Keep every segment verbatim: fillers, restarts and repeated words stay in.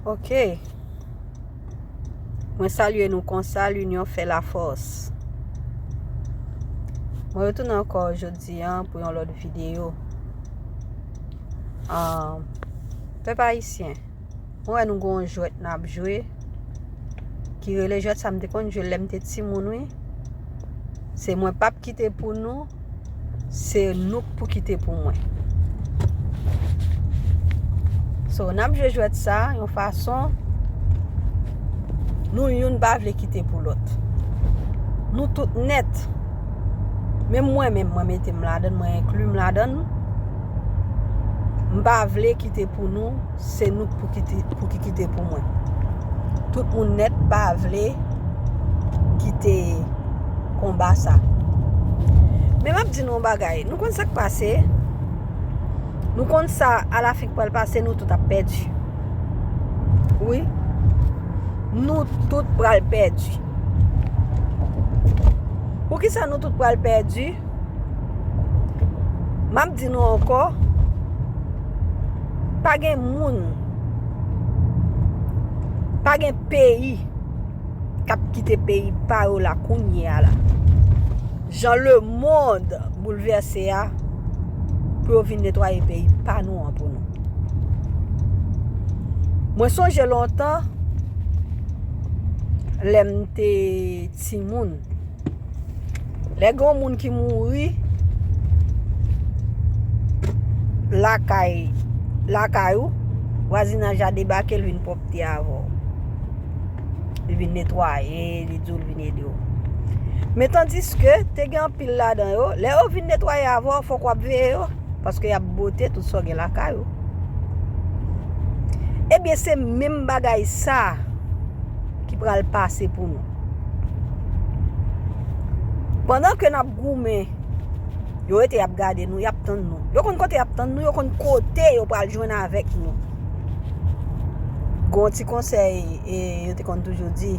Ok. Mwen salye nou konsa, l'union fait la force. Mwen retounen ankò jodi a pou yon lòt videyo. Ah, pèp ayisyen, mwen wè nou gon jwèt n ap jwe ki rele jwèt sa m te konn jwe lè m te timoun, wi. Se mwen p ap kite pou nou, se nou k pou kite pou mwen. So, n ap jwe jwèt sa yon fason nou youn pa vle kite pou lòt. Nou tout nèt. Menm mwen menm, mwen mete m ladann, mwen enkli m ladann. M pa vle kite pou nou, se nou k pou kite, pou ki kite pou mwen. Tout moun nèt pa vle kite konba sa. Men m ap di nou yon bagay. Nou konn sa k pase? Nou konn sa alafin k pral pase, nou tout ap pèdi. Wi. Nou tout pral pèdi. Poukisa nou tout pral pèdi? M ap di nou ankò, pa gen moun, pa gen peyi k ap kite peyi pa yo la kounye a la. Jan lemonn boulvèse a, pou yo vin netwaye peyi pa nou an pou nou. Mwen sonje lontan, lè m te timoun, lè gen yon moun ki mouri lakay, lakay ou, vwazinaj la debake, l vin pwòpte avè w. Li vin netwaye, li di w l vin ede w. Men tandiske te gen anpil ladan yo, lè yo vin netwaye avè w, fòk w ap veye yo, paske y ap bote tout sa w gen lakay ou. Ebyen, se menm bagay sa ki pral pase pou nou. Pandan ke n ap goumen, yo rete y ap gade nou, y ap tann nou. Yo konn kote y ap tann nou, yo konn kote yo pral jwenn avèk nou. Gon ti konsèy, e, yo te konn toujou di,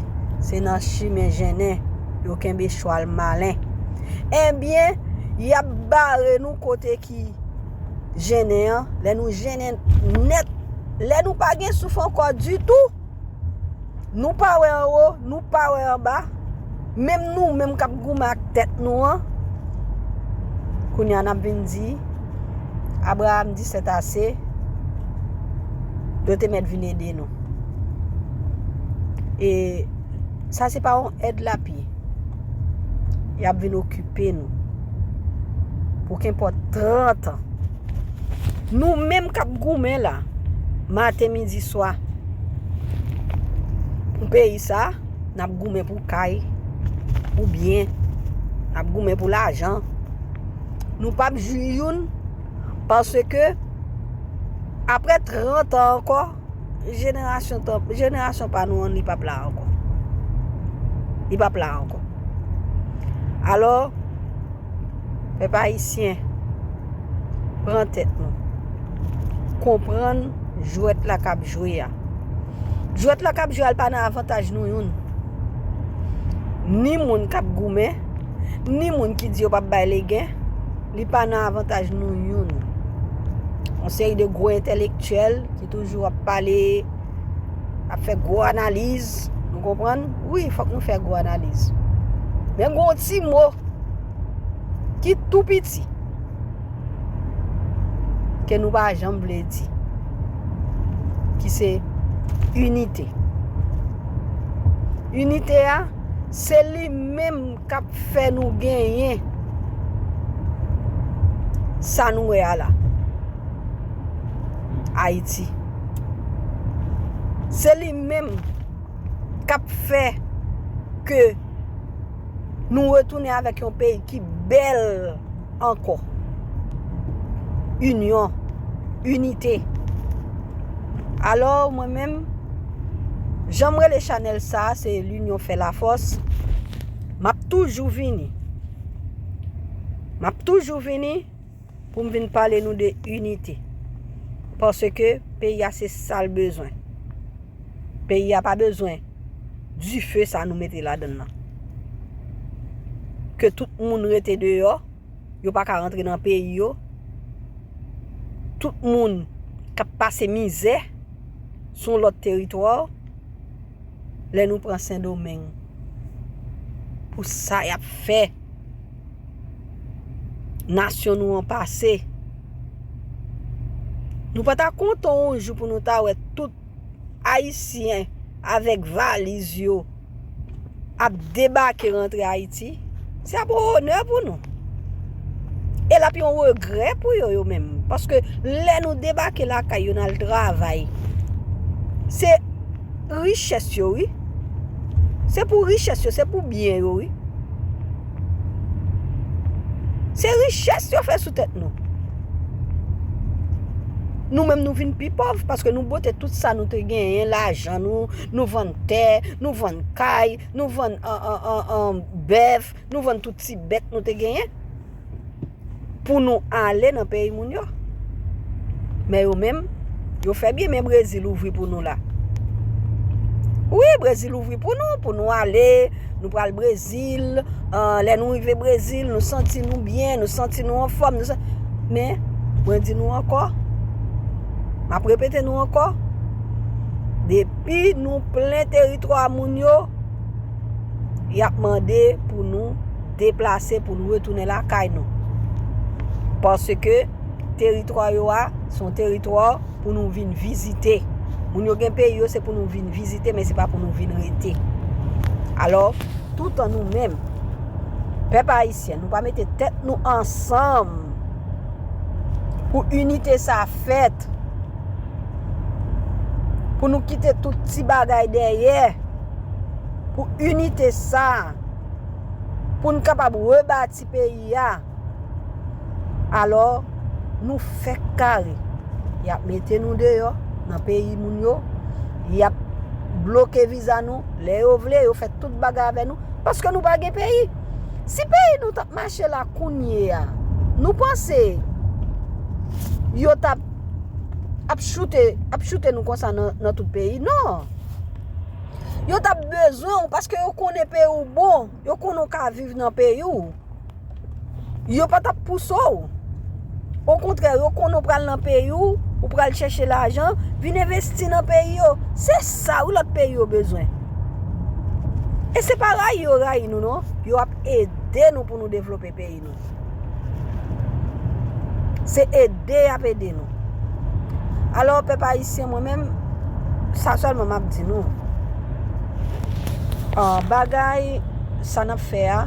se nan chimen jennen yo kenbe chwal malen. Ebyen, y ap bare nou kote ki jennen an, lè nou jennen nèt, lè nou pa gen souf ankò ditou, nou pa wè anwo, nou pa wè anba, menm nou menm k ap goumen ak tèt nou an, kounye a n ap vin di, Abraham di c'est assez, yo te mèt vin ede nou. E sa se pa yon èd lapye. Y ap vin okipe nou pou kenpòt trant an. Nou menm k ap goumen la, maten, midi, swa, pou peyi sa, n ap goumen pou kay, pou byen, n ap goumen pou lajan. Nou p ap jwi youn, paske apre trant an ankò, jenerasyon tan, jenerasyon pa nou an, li p ap la ankò. Li p ap la ankò. Alò, pèp ayisyen, pran tèt nou. Konprann jwèt la k ap jwe a. Jwèt la k ap jwe a, l pa nan avantaj nou youn. Ni moun k ap goumen, ni moun ki di yo p ap bay legen, li pa nan avantaj nou youn. Yon seri de gwo entèlektyèl ki toujou ap pale, ap fè gwo analiz, nou konprann? Wi, fòk nou fè gwo analiz. Men gon ti mo ki tou piti, ke nou pa janm vle di, ki se inite. Inite a, se li menm k ap fè nou genyen sa nou wè a la. Ayiti. Se li menm k ap fè ke nou retounen avèk yon peyi ki bèl ankò. Inyon, inite. Alò, mwen menm, jan m rele chanèl sa, se L'union fait la force. M ap toujou vini. M ap toujou vini pou m vin pale nou de inite. Paske peyi a se sa l bezwen. Peyi a pa bezwen dife sa nou mete ladann nan. Ke tout moun rete deyò, yo pa ka rantre nan peyi yo. Tout moun k ap pase mizè sou yon lòt teritwa, lè nou pran Sendomeng, pou sa y ap fè nasyon nou an pase. Nou pa ta kontan yon jou pou nou ta wè tout Ayisyen avèk valiz yo ap debake rantre Ayiti, se ap yon onè pou nou. E l ap yon regrè pou yo, yo menm. Paske lè nou debake lakay yo, n al travay, se richès yo, wi. Se pou richès yo, se pou byen yo, wi. Se richès yo fè sou tèt nou. Nou menm, nou vin pi pòv paske nou bote tout sa nou te genyen, lajan nou, nou vann tè, nou vann kay, nou vann, an, an, an, an, bèf, nou vann tout ti bèt nou te genyen pou nou ale nan peyi moun yo. Men yo menm, yo fè byen, men Brezil ouvri pou nou la. Wi, Brezil ouvri pou nou, pou nou ale, nou pral Brezil. Ah, lè nou rive Brezil, nou santi nou byen, nou santi nou anfòm. Nou sa... Men, mwen di nou ankò, m ap repete nou ankò, depi nou plen teritwa moun yo, y ap mande pou nou deplase, pou nou retounen lakay nou. Paske teritwa yo a, se yon teritwa pou nou vin vizite. Moun yo gen peyi yo, se pou nou vin vizite, men se pa pou nou vin rete. Alò, toutan nou menm, pèp ayisyen, nou pa mete tèt nou ansanm pou inite sa fèt, pou nou kite tout ti bagay dèyè, pou inite sa, pou n kapab rebati peyi a, alò, nou fèk kare. Y ap mete nou deyò nan peyi moun yo. Y ap bloke viza nou. Lè yo vle, yo fè tout bagay avè nou. Paske nou pa gen peyi. Si peyi nou t ap mache la kounye a, nou panse yo t ap, ap choute, ap choute nou konsa nan, nan tout peyi? Non. Yo t ap bezwen w paske yo konnen peyi w bon. Yo konnen w ka viv nan peyi w. Yo pa t ap pouse w. Okontrè, yo konnen w pral nan peyi w, ou pral chèche lajan, vin envesti nan peyi yo. Se sa wi lòt peyi yo bezwen. E se pa rayi yo rayi nou non. Yo ap ede nou pou nou devlope peyi nou. Se ede y ap ede nou. Alò, pèp ayisyen, mwen menm, sa sèlman m ap di nou. Ah, bagay sa n ap fè a,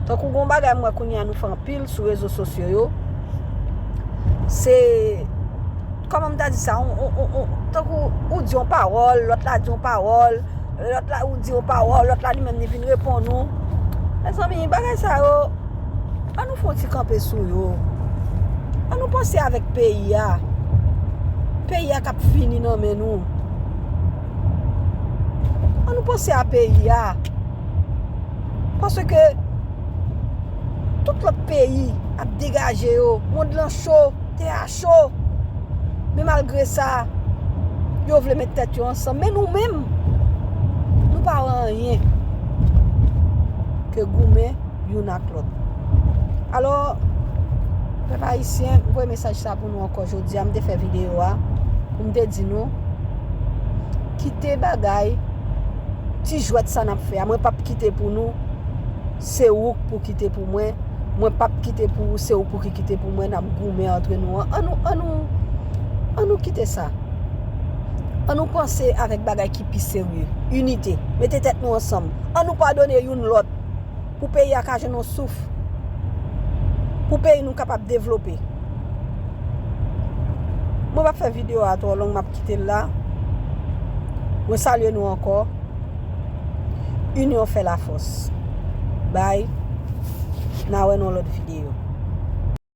tankou gon bagay m wè kounye a nou fè anpil sou rezo sosyo yo, se, kòman m ta di sa, on, on, on, on, tankou ou di yon pawòl, lòt la di yon pawòl, lòt la, ou di yon pawòl, lòt la li menm li vin reponn ou. Mezanmi, bagay sa yo, ann nou fè yon ti kanpe sou yo. Ann nou panse avèk peyi a. Peyi a k ap fini nan men nou. Ann nou panse a peyi a. Paske tout lòt peyi ap degaje yo. Mond lan cho, tè a cho. Men malgre sa, yo vle met tèt yo ansanm. Men nou menm, nou pa wè anyen ke goumen youn ak lòt. Alò, pèp ayisyen, m voye mesaj sa pou nou ankò jodi a. M te fè videyo a pou m te di nou, kite bagay, ti jwèt sa n ap fè a. Mwen p ap kite pou nou, se ou k pou kite pou mwen. Mwen p ap kite pou ou, se ou pou ki kite pou mwen, n ap goumen antre nou an. An nou, an nou, an nou kite sa. An nou panse avèk bagay ki pi serye. Inite. Mete tèt nou ansanm. An nou padone youn lòt. Pou peyi a ka jwenn yon souf. Pou peyi nou kapab devlope. Mwen p ap fè videyo a twò long, m ap kite l la. Mwen salye nou ankò. Inyon fè lafòs. Bye. N a wè nan lòt videyo.